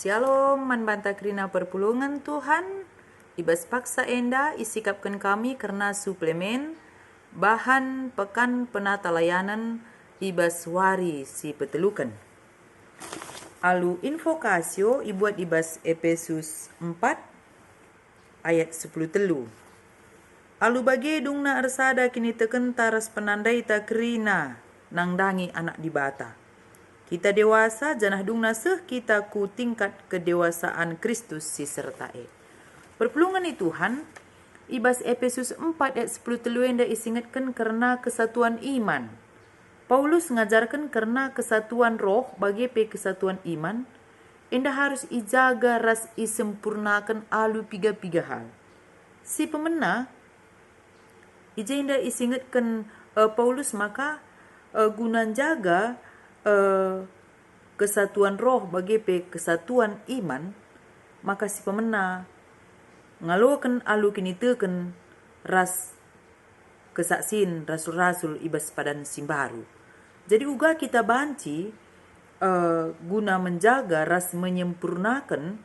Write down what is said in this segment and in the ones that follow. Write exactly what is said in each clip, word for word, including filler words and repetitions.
Shalom, man banta kerina perpulungen Tuhan. I bas paksa enda isikapken kami kerna suplemen bahan Pekan Penata Layanen i bas wari si peteluken. Alu invokasio ibuat i bas Epesus empat ayat sepuluh telu. Alu bage dungna ersada kinitekenta ras penandaita kerina nandangi Anak Dibata. Kita dewasa janah dungna seh kita ku tingkat kedewasaan Kristus si serta e. Perpulungen ni Tuhan, i bas Epesus empat ayat sepuluh telu enda isingetken kerna kesatuan iman. Paulus ngajarken kerna kesatuan roh bage pe kesatuan iman, enda harus ijaga ras isempurnaken alu piga-piga hal. Si pemena, i jenda isingetken, eh, Paulus maka, eh, guna njaga, eh, kesatuan roh bage pe kesatuan iman, maka si pemena ngaloken alu kiniteken ras kesaksin rasul-rasul i bas padan si mbaru. Jadi uga kita banci, eh, guna menjaga ras menyempurnaken,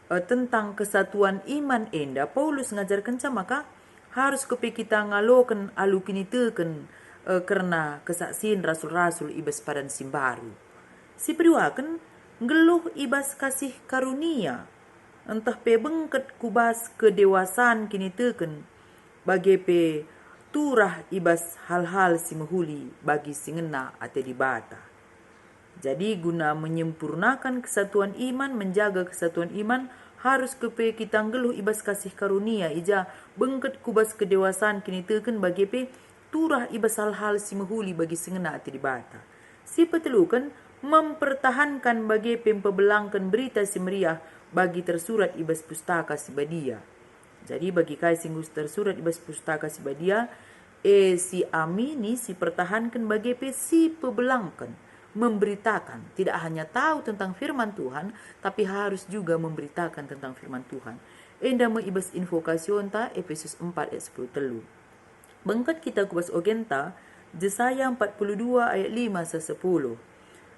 eh, tentang kesatuan iman enda, Paulus ngajarkenca maka harus kepe kita ngaloken alu kiniteken, eh, kerna kesaksin rasul-rasul i bas padan si mbaru. Si peduaken, nggeluh i bas kasih karunia, ntah pe bengket ku bas kedewasan kiniteken, bage pe turah i bas hal-hal si mehuli bagi si ngena ate Dibata. Jadi, guna menyempurnakan kesatuan iman, menjaga kesatuan iman, harus kepe kita nggeluh i bas kasih karunia, i ja bengket ku bas kedewasan kiniteken bage pe turah i bas hal-hal si mehuli bagi si ngena ate Dibata. Si peteluken, mempertahankan bage pe mpebelangken Berita Si Meriah bagi tersurat i bas Pustaka Si Badia. Jadi bagi kai si enggo tersurat i bas Pustaka Si Badia, e si amini, si pertahanken bage pe si pebelangken, memberitakan, tidak hanya tahu tentang firman Tuhan, tapi harus juga memberitakan tentang firman Tuhan. Enda me i bas invokasionta Epesus empat ayat sepuluh telu. Bengket kita ku bas ogenta, Jesaya empat puluh dua ayat lima seh sepuluh.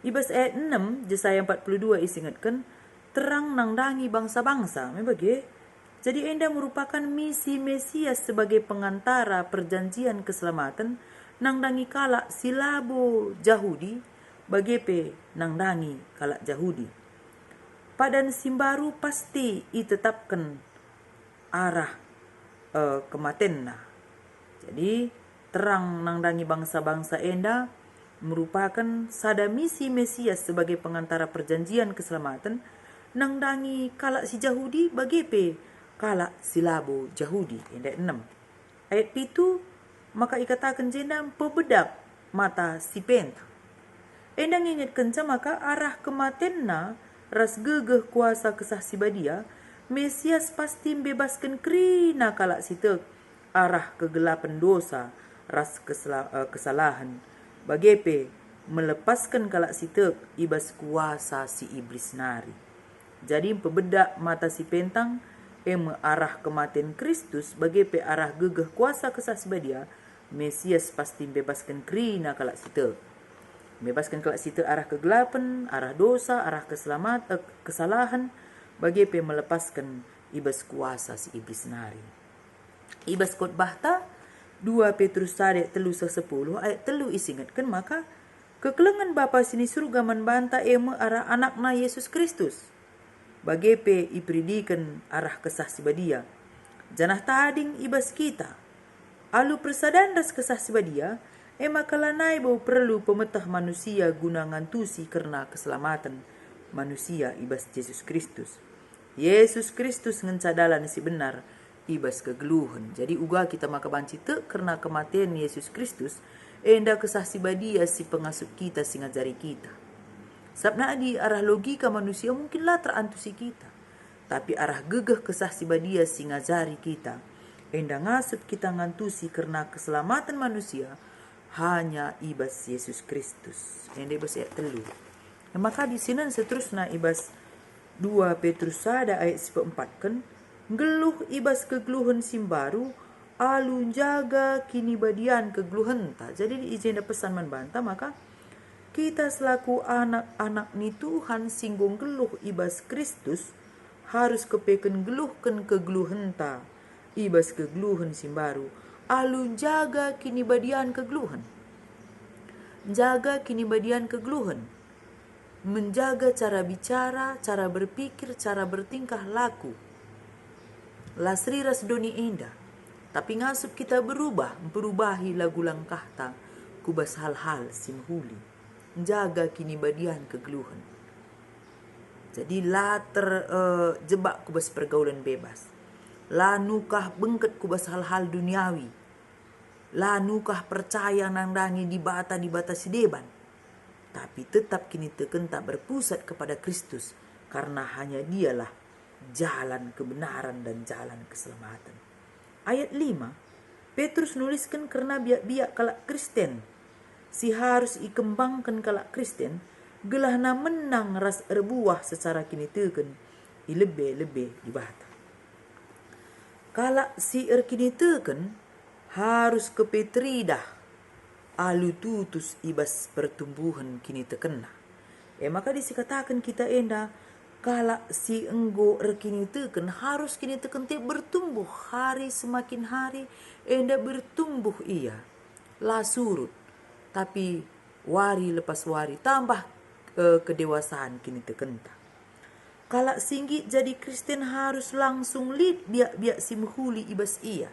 I bas ayat enem, Jesaya empat puluh dua isingetken, terang nandangi bangsa-bangsa, me bage. Jadi enda merupakan misi Mesias sebagai pengantara perjanjian keselamaten nandangi kalak si labo Jahudi, bage pe nandangi kalak Jahudi. Padan si mbaru pasti itetapken arah, eh, kematenna. Jadi, terang nandangi bangsa-bangsa enda merupaken sada misi Mesias sebagai pengantara perjanjian keselamaten nandangi kalak si Jahudi bage pe kalak si labo Jahudi. Enda enem. Ayat pitu maka ikataken jenda mpebedak mata si pentang. Enda ngingetkenca maka arah kematenna ras gegeh kuasa Kesah Si Badia, Mesias pasti mbebasken kerina kalak si tek arah kegelapen dosa ras kesela-, eh, kesalahen, bage pe melepasken kalak si tek i bas kuasa si Iblis nari. Jadi mpebedak mata si pentang, e me arah kematen Kristus bage pe arah gegeh kuasa Kesah Si Badia, Mesias pasti mbebasken kerina kalak si tek. Mbebasken kalak si tek arah kegelapen, arah dosa, arah keselamat-, eh, kesalahen, bage pe melepasken i bas kuasa si Iblis nari. I bas khotbahta, dua Petrus sada ayat telu seh sepuluh, ayat telu isingetken maka, kekelengen Bapa si ni Surga man banta e me arah AnakNa Yesus Kristus. Bage pe iperidiken arah Kesah Si Badia. Janah tading i bas kita. Alu persadan ras Kesah Si Badia, e maka lanai bo perlu pemeteh manusia guna ngantusi kerna keselamaten manusia i bas Jesus Kristus. Yesus Kristus ngenca dalan si benar i bas kegeluhen. Jadi uga kita maka banci tek kerna kematen Yesus Kristus, enda Kesah Si Badia si pengasup kita, si ngajari kita. Sabap adi arah logika manusia mungkin la terantusi kita. Tapi arah gegeh Kesah Si Badia si ngajari kita, enda ngasup kita ngantusi kerna keselamaten manusia hanya i bas Yesus Kristus. Enda i bas ayat telu. E maka disinen seterusna i bas dua Petrus sada ayat si peempatken, nggeluh i bas kegeluhen si mbaru alu njaga kinibadian kegeluhenta. Jadi i jenda pesan man banta maka Kita selaku anak-anak ni Tuhan si enggo nggeluh i bas Kristus, harus kepeken nggeluhken kegeluhenta i bas kegeluhen si mbaru, alu njaga kinibadian kegeluhen. Njaga kinibadian kegeluhen. Menjaga cara bicara, cara berpikir, cara bertingkah laku. La seri ras doni enda, tapi ngasup kita berubah, mperubahi lagu langkahta ku bas hal-hal si mehuli. Njaga kinibadian kegeluhen. Jadi la ter, eh, jebak ku bas pergaulan bebas. La nukah bengket ku bas hal-hal duniawi. La nukah percaya nandangi dibata-dibata si deban. Tapi tetap kinitekenta berpusat kepada Kristus, karena hanya Dialah jalan kebenaran dan jalan keselamatan. Ayat lima, Petrus nulisken kerna biak-biak kalak Kristen si harus ikembangken kalak Kristen gelahna menang ras erbuah secara kiniteken i lebe-lebe Dibata. Kalak si erkiniteken harus kepe teridah alu tutus i bas pertumbuhen kinitekenna. E maka disikataken kita enda, kalak si enggo erkiniteken harus kinitekenta bertumbuh hari semakin hari, enda bertumbuh ia, la surut, tapi wari lepas wari tambah, eh, kedewasaan kinitekenta. Kalak si nggit jadi Kristen harus langsung lit biak-biak si mehuli i bas ia.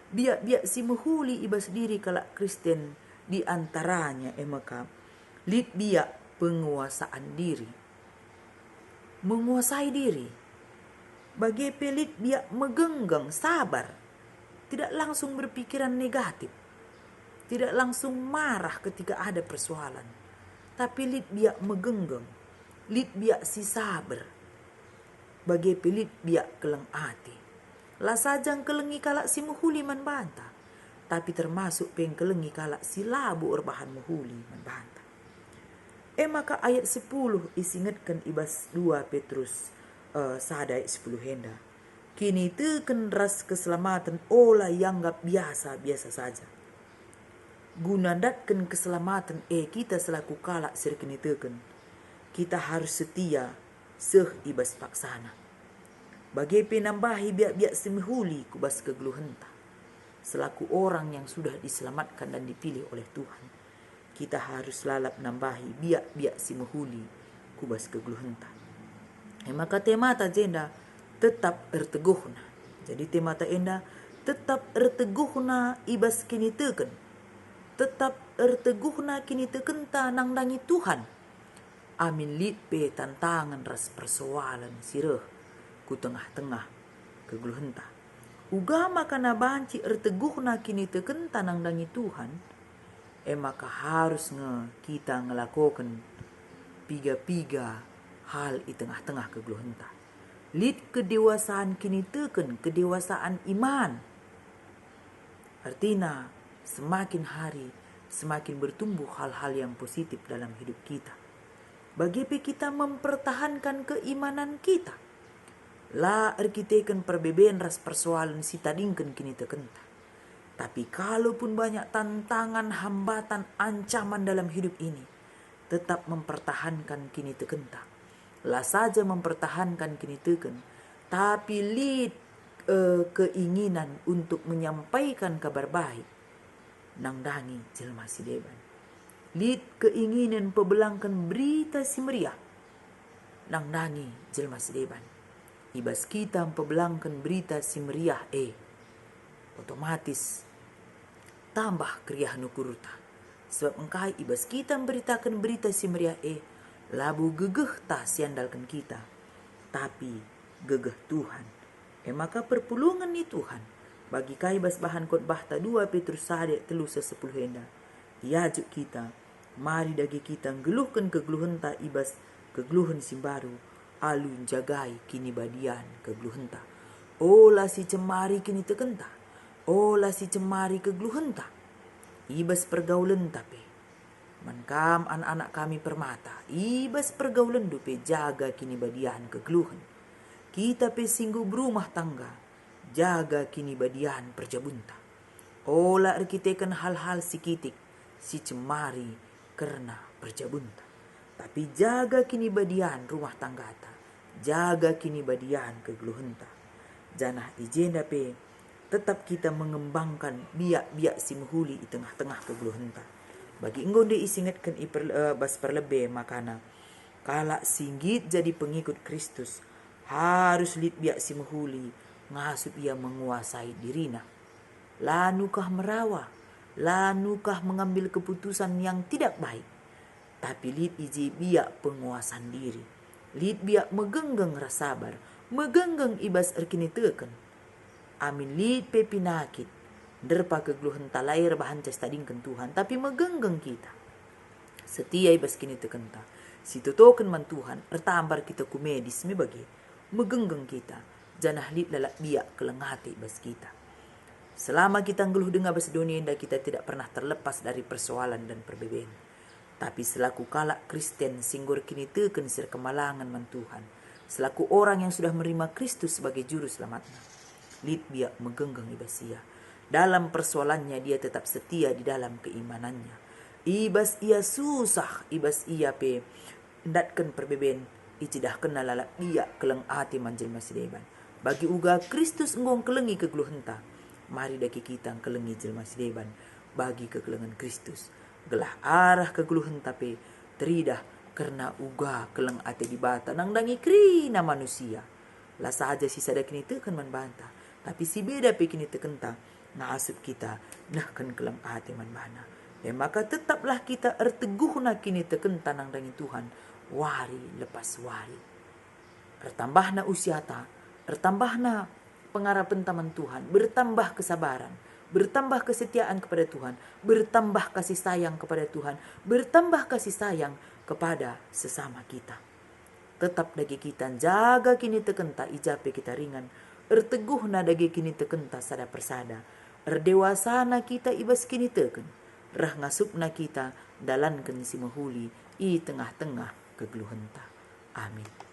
Biak-biak si mehuli i bas diri kalak Kristen di antaranya e maka lit biak penguasaan diri. Menguasai diri. Bage pe lit biak megenggeng, sabar. Tidak langsung berpikiran negatif. Tidak langsung marah ketika ada persoalan. Tapi lit biak megenggeng. Lit biak si sabar. Bage pe lit biak keleng ate. La saja ngkelengi kalak si mehuli man banta, tapi termasuk pe ngkelengi kalak si labo erbahan mehuli man banta. E maka ayat sepuluh isingetken i bas dua Petrus, eh, sada ayat sepuluh enda, kiniteken ras keselamaten ola ianggap biasa-biasa saja. Guna ndatken keselamaten e kita selaku kalak si erkiniteken, kita harus setia seh i bas paksana. Bage pe nambahi biak-biak si mehuli ku bas kegeluhenta. Selaku orang yang sudah diselamatkan dan dipilih oleh Tuhan, kita harus lalap nambahi biak-biak si mehuli ku bas kegeluhenta. E maka temata jenda tetap erteguhna. Jadi temata enda tetap erteguhna i bas kiniteken. Tetap erteguhna kinitekenta nandangi Tuhan. Amin lit pe tantangen ras persoalen si reh ku tengah-tengah kegeluhenta. Uga maka na banci erteguhna kinitekenta nandangi Tuhan, e maka harus nge kita ngelakoken piga-piga hal i tengah-tengah kegeluhenta. Lit kedewasaan kiniteken, kedewasaan iman. Artina, semakin hari, semakin bertumbuh hal-hal yang positif dalam hidup kita. Bage pe kita mempertahankan keimanan kita. La erkiteken perbeben ras persoalen si tadingken kinitekenta. Tapi kalaupun banyak tantangan, hambatan, ancaman dalam hidup ini, tetap mempertahankan kinitekenta. La saja mempertahankan kiniteken, tapi lit, eh, keinginan untuk menyampaikan Kabar Baik nandangi jelma si deban. Lit keinginan mpebelangken Berita Si Meriah nandangi jelma si deban. I bas kita mpebelangken Berita Si Meriah e, otomatis tambah keriahen ukurta. Sebab engkai i bas kita mberitaken Berita Si Meriah e, labo gegehta si iandalken kita, tapi gegeh Tuhan. E maka perpulungen ni Tuhan, bagi kai bas bahan khotbahta dua Petrus sada telu seh sepuluh enda, iajuk kita, mari dage kita nggeluhken kegeluhenta i bas kegeluhen si mbaru, alu njagai kinibadian kegeluhenta. Ola sicemari kinitekenta, ola sicemari kegeluhenta. I bas pergaulenta pe. Man kam anak-anak kami permata, i bas pergaulenndu pe jaga kinibadian kegeluhen. Kita pe si enggo berumah tangga, jaga kinibadian perjabunta. Ola erkiteken hal-hal si kitik, si cemari kerna erjabunta, tapi jaga kinibadian rumah tanggata, jaga kinibadian kegeluhenta. Janah i jenda pe tetap kita mengembangkan biak-biak si mehuli i tengah-tengah kegeluhenta. Bagi enggo nde isingetken i per, eh, bas perlebe makana, kalak si nggit jadi pengikut Kristus arus lit biak si mehuli ngasup ia menguasai dirina. La nukah merawa, la nukah mengambil keputusan yang tidak baik, tapi lit i je biak penguasan diri, lit biak megenggeng ras sabar, megenggeng i bas erkiniteken. Amin lit pe pinakit nderpa kegeluhenta, la erbahanca sitadingken Tuhan, tapi megenggeng kita. Setia i bas kinitekenta, sitotoken man Tuhan, ertambar kita ku medis me bage, megenggeng kita, janah lit lalap biak keleng ate i bas kita. Selama kita nggeluh denga bas doni enda, kita tidak pernah terlepas dari persoalan dan perbeben. Tapi selaku kalak Kristen si enggo erkiniteken si erkemalangen man Tuhan, selaku orang yang sudah menerima Kristus sebagai Juru Selamatna, lit biak megenggeng i bas ia. Dalam persoalannya, dia tetap setia di dalam keimanannya. I bas ia susah, i bas ia pe ndatken perbeben, icidahkenna lalap biak keleng ate man jelma si deban. Bagi uga Kristus enggo engkelengi kegeluhenta, mari dage kita engkelengi jelma si deban bagi kekelengen Kristus, gelah arah kegeluhenta pe teridah kerna uga keleng ate Dibata nandangi kerina manusia. La saja si sada kiniteken man banta, tapi si beda pe kinitekenta ngasup kita nehken keleng ate man bana. E maka tetaplah kita erteguhna kinitekenta nandangi Tuhan wari lepas wari. Ertambahna usiata, ertambahna pengarapenta man Tuhan, bertambah kesabaran, bertambah kesetiaan kepada Tuhan, bertambah kasih sayang kepada Tuhan, bertambah kasih sayang kepada sesama kita. Tetap dage kita njaga kinitekenta i ja pe kita ringan, erteguhna dage kinitekenta sada persada, erdewasana kita i bas kiniteken, reh ngasupna kita ndalanken si mehuli i tengah-tengah kegeluhenta. Amin.